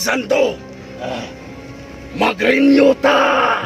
Santo, mag-renew ta!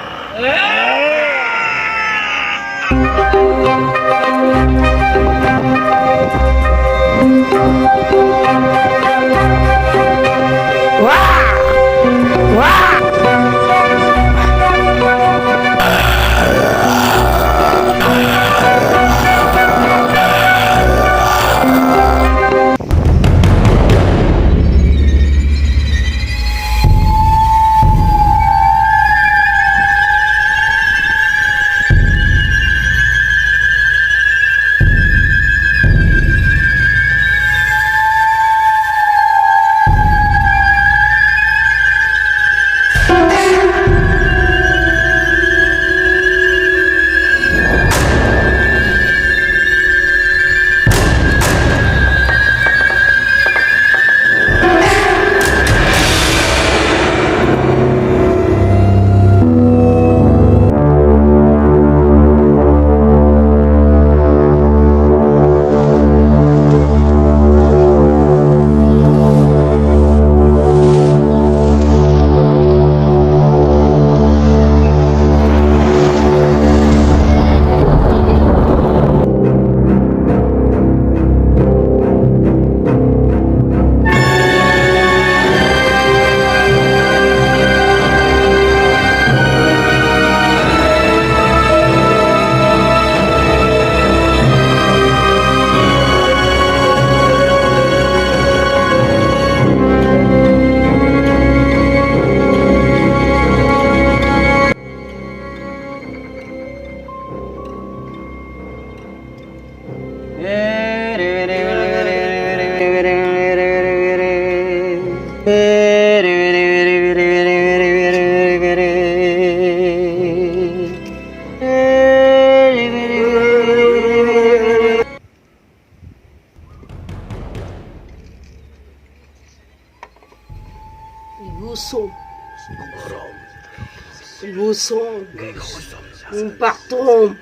Gusom. Gusom. Impactum.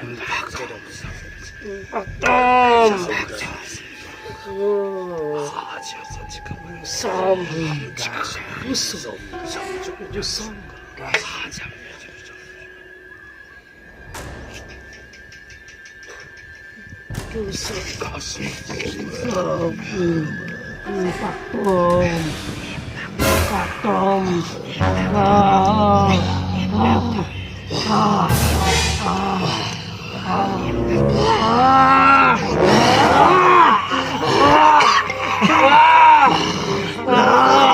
Impactum. Gusom. Gusom. Gusom. Gusom. Impactum. Impactum. Ah. Ah. Ah. Ah. Ah.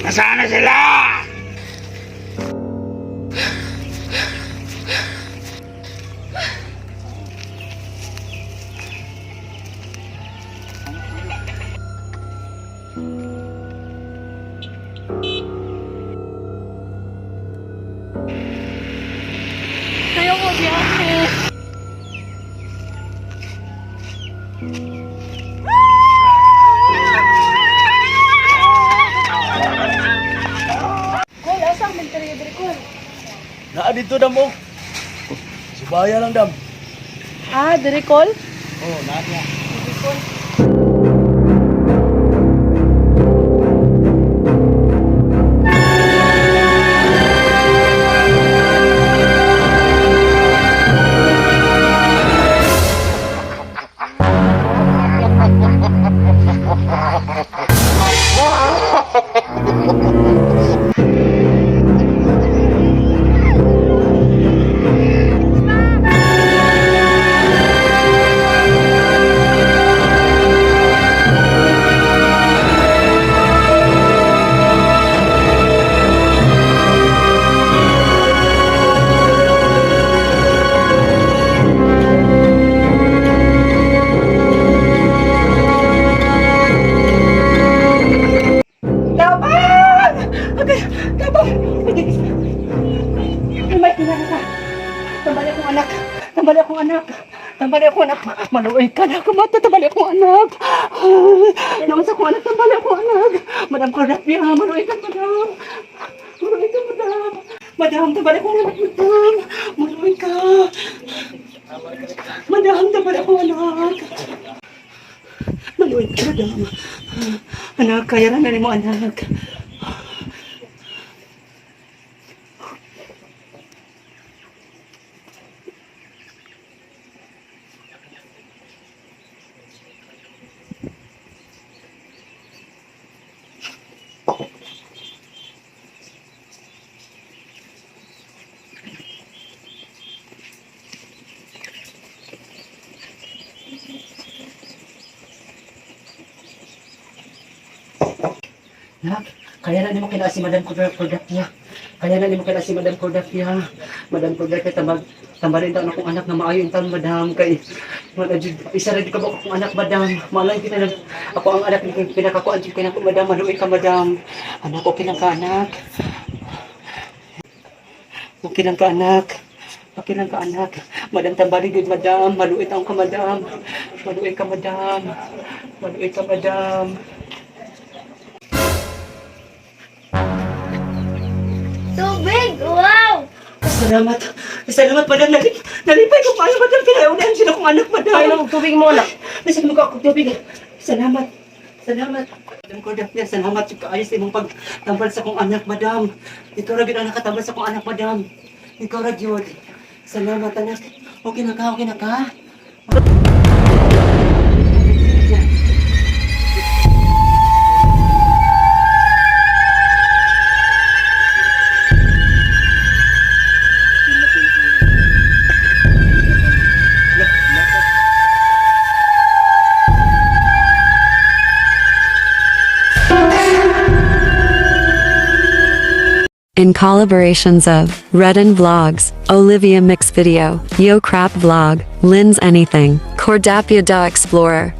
Nasaan na sila? Kayo mo biyahe. Naa dito, dam, oh. Subaya lang, dam. Ah, diri call? Oh, naa niya. Diri call. Tabang! Okay, tabang! Ay, may kinala ka. Tambali akong anak. Tambali akong anak. Tambali akong anak. Maluoy ka na kumata. Tambali akong anak. Naman sa akong anak. Tambali akong anak. Madam Cordapia, maluoy ka, madam. Maluoy ka, madam. Madam, tambali akong anak, madam. Maluoy ka. Madam, tambali akong anak. Maluoy ka, madam. Anak, kaya na mo, anak. Nak, kaya na nimo kila si Madam Cordapia. Kaya na nimo kila si Madam Cordapia. Madam Cordapia, tambal tambalin taon akong anak na maayo in taon, Madam, kay wala jud isa ra jud ka ba akong anak, Madam. Malay kita nag ako ang anak ni pinakakuan jud kay nako, Madam. Maluoy ka, Madam. Anak, okay lang ka, anak. Okay lang ka, anak. Okay lang ka, anak. Madam, tambali jud, Madam. Maluoy taon ka, Madam. Maluoy ka, Madam. Maluoy ka, Madam. Tubig! Wow! Salamat. Salamat, madam. Nalipay ko kayo, madam. Kinaunahan sila kong anak, madam. Ay, nang tubig mo na. Bisan mo ka akong tubig. Salamat. Salamat. Madam Cordapia, salamat sa kaayos imong pagtambal sa kong anak, madam. Ikaw ra gyud ang nakatambal sa kong anak, madam. Ikaw ra gyud. Salamat, anak. Okay na ka, okay na ka. In collaborations of Redden Vlogs, Olivia Mix Video, Yo Crap Vlog, Lynn's Anything, Cordapia Da Explorer,